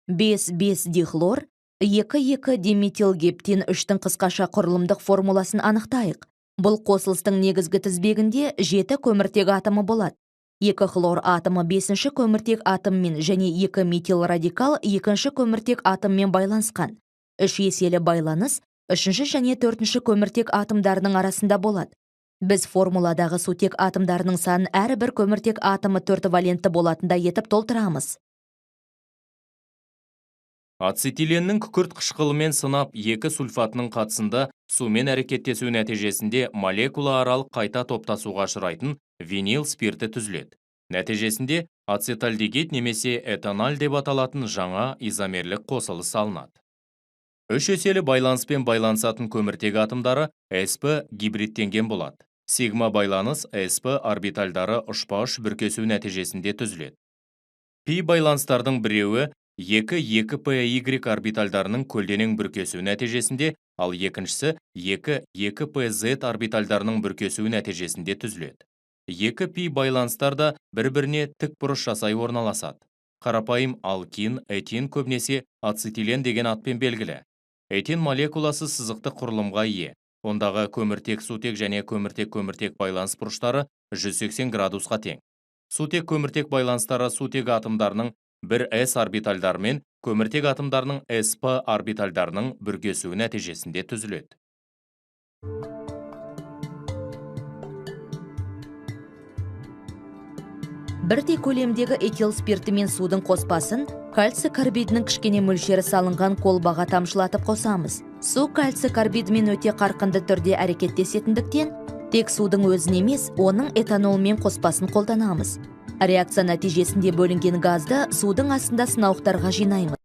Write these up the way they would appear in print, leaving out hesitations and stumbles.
5,5 дихлор, 2,2 диметилгептен 3-тің қысқаша құрылымдық формуласын анықтайық. Бұл қосылыстың негізгі тізбегінде 7 көміртек атомы болады. 2 хлор атомы 5-ші көміртек атоммен және 2 метил радикал 2-ші көміртек атоммен байланысқан. 3 еселі байланыс 3-ші және 4-ші көміртек атомдарының арасында болады. Біз формуладағы сутек атомдарының санын әрбір көміртек атомы 4 валентті болатындай етіп толтырамыз. Ацетиленнің күкірт қышқылымен сынап 2 сульфатының қатысында сумен әрекеттесу нәтижесінде молекула аралық қайта топтасуға ұшырайтын винил спирті түзіледі. Нәтижесінде ацетальдегид немесе этаналь деп аталатын жаңа изомерлік қосылыс алынады. 3 еселі байланыспен байланысатын көміртек атомдары sp гибридтенген болады. Сигма байланыс sp орбитальдары ұшпа-ұш бүркесу нәтижесінде түзіледі. Пи байланыстардың біреуі 2,2py орбитальдарының көлденең бүркесуі нәтижесінде, ал екіншісі 2,2pz орбитальдарының бүркесуі нәтижесінде түзіледі. 2 пи байланыстар да бір-біріне тік бұрыш жасай орналасады. Қарапайым алкин, этин көбінесе ацетилен деген атпен белгілі. Этин молекуласы сызықты құрылымға ие. Ондағы көміртек сутек және көміртек-көміртек байланыс бұрыштары 180 градусқа тең. Сутек көміртек байланыстары сутек атомдарының бір s орбитальдарымен көміртек атомдарының sp орбитальдарының бүркесуі нәтижесінде түзіледі. Бірдей көлемдегі этил спирті мен судың қоспасын кальций карбидінің кішкене мөлшері салынған колбаға тамшылатып қосамыз. Су кальций карбидімен өте қарқынды түрде әрекеттесетіндіктен, тек судың өзін емес, оның этанолмен қоспасын қолданамыз. Реакция нәтижесінде бөлінген газды судың астында сынауықтарға жинаймыз.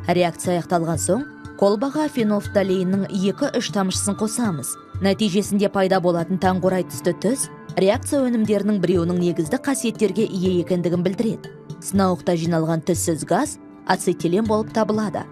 Реакция аяқталған соң, колбаға фенолфталеиннің 2-3 тамшысын қосамыз. Нәтижесінде пайда болатын таңқурай түсті түс реакция өнімдерінің біреуінің негізді қасиеттерге ие екендігін білдіреді. Сынауықта жиналған түссіз газ ацетилен болып табылады.